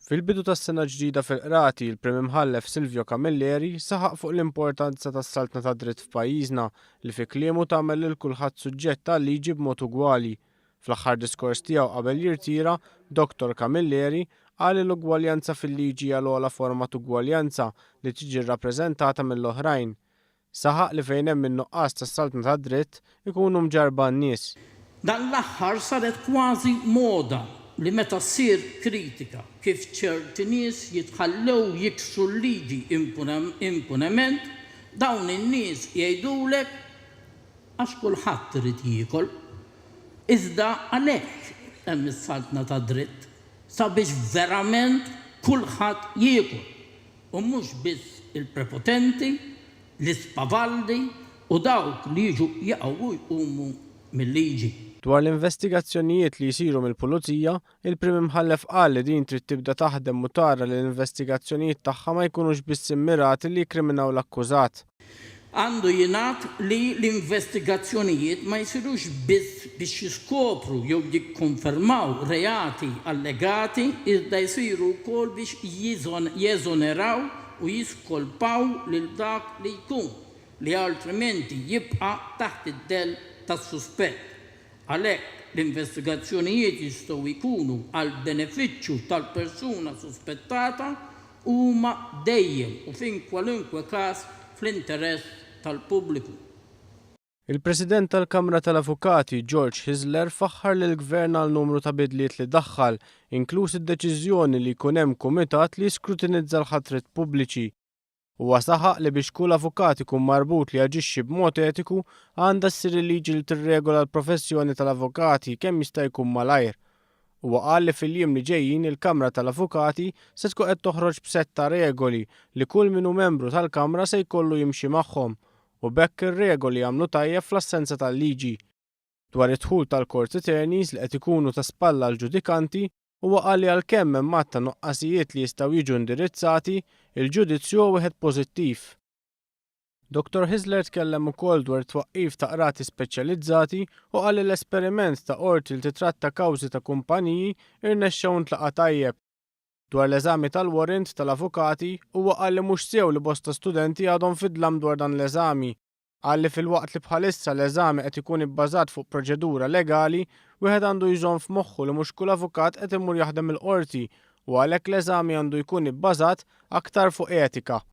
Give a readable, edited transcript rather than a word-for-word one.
Fil-bidu tas-sena ġdida fil-Qrati, il-Prim Imħallef Silvio Camilleri saħaq fuq l-importanza tas-saltna tad-dritt f'pajjiżna li fi kliemu tagħmel lil kulħadd suġġett għal-liġi b'mod ugwali. Fl-aħħar diskors tiegħu qabel jirtira, Dottor Camilleri qal li l-ugwaljanza fil-liġi hija l-ogħla forma t'ugwaljanza li tiġi rrappreżentata mill-oħrajn. Saħaq li fejn hemm in-nuqqas tas-saltna tad-dritt, ikunu mġarrba n-nies. Dan l-aħħar saret kważi moda li meta ssir kritika kif ċerti nies jitħallew jiksru l-liġi impunement, dawn in-nies jgħidulek għax kulħadd irid jiekol. Iżda għalhekk hemm is-saltna tad-dritt, sabiex verament kulħadd jiekol. U mhux biss il-prepotenti, l-ispavaldi u dawk li jiġu jaqgħu u jqumu mil-liġi. Dwar l-investigazzjonijiet li jsiru mill-Pulizija, il-Prim Imħallef qal li din trid tibda taħdem u tara li l-investigazzjonijiet tagħha ma jkunux biss immirati li jikkriminaw l-akkużat. Għandu jingħad li l-investigazzjonijiet ma jsirux biss biex jiskopru jew jikkonfermaw reati allegati iżda jsiru wkoll biex jeżoneraw u jiskolpaw lil dak li jkun li altrimenti jibqa' taħt id-dell tas-suspett. Għalhekk, l-investigazzjonijiet jistgħu jkunu għall-benefiċċju tal-persuna suspettata u huma dejjem u fin kwalunkwe każ fl-interess tal-pubbliku. Il-President tal-Kamra tal-Avukati, George Hyzler faħħar lill-Gvern għal numru ta' bidliet li daħħal, inkluż id-deċiżjoni li jkun hemm kumitat li jiskrutinizza l-ħatriet pubbliċi. Huwa saħaq li biex kull avukat ikun marbut li jaġixxi b'mod etiku, għandha ssir il-liġi li tirregola l-professjoni tal-avukati kemm jista' jkun malajr. Huwa qal li fil-jiem li ġejjin il-Kamra tal-Avukati se tkun qed toħroġ b'sett ta' regoli li kull min hu membru tal-Kamra se jkollu jimxi magħhom u b'hekk ir-regoli jagħmlu tajjeb fl-assenza tal-liġi. Dwar id-dħul tal-court attorneys li qed ikunu ta' spalla għall-ġudikanti, huwa qal li għalkemm hemm għadd ta' nuqqasijiet li jistgħu jiġu indirizzati, il-ġudizzju huwa wieħed pożittiv. Dottor Hyzler tkellem ukoll dwar it-twaqqif ta' qrati speċjalizzati u qal li l-esperiment ta' qorti li titratta kawżi ta' kumpaniji irnexxa u ntlaqa' tajjeb. Dwar l-eżami tal-warrant tal-avukati, huwa qal li mhux sew li bosta studenti għadhom fid-dlam dwar dan l-eżami. Qal li filwaqt li bħalissa l-eżami qed ikun ibbażat fuq proċedura legali, wieħed għandu jżomm f'moħħu li mhux kull avukat qed imur jaħdem il-qorti u għalhekk l-eżami għandu jkun ibbażat aktar fuq etika.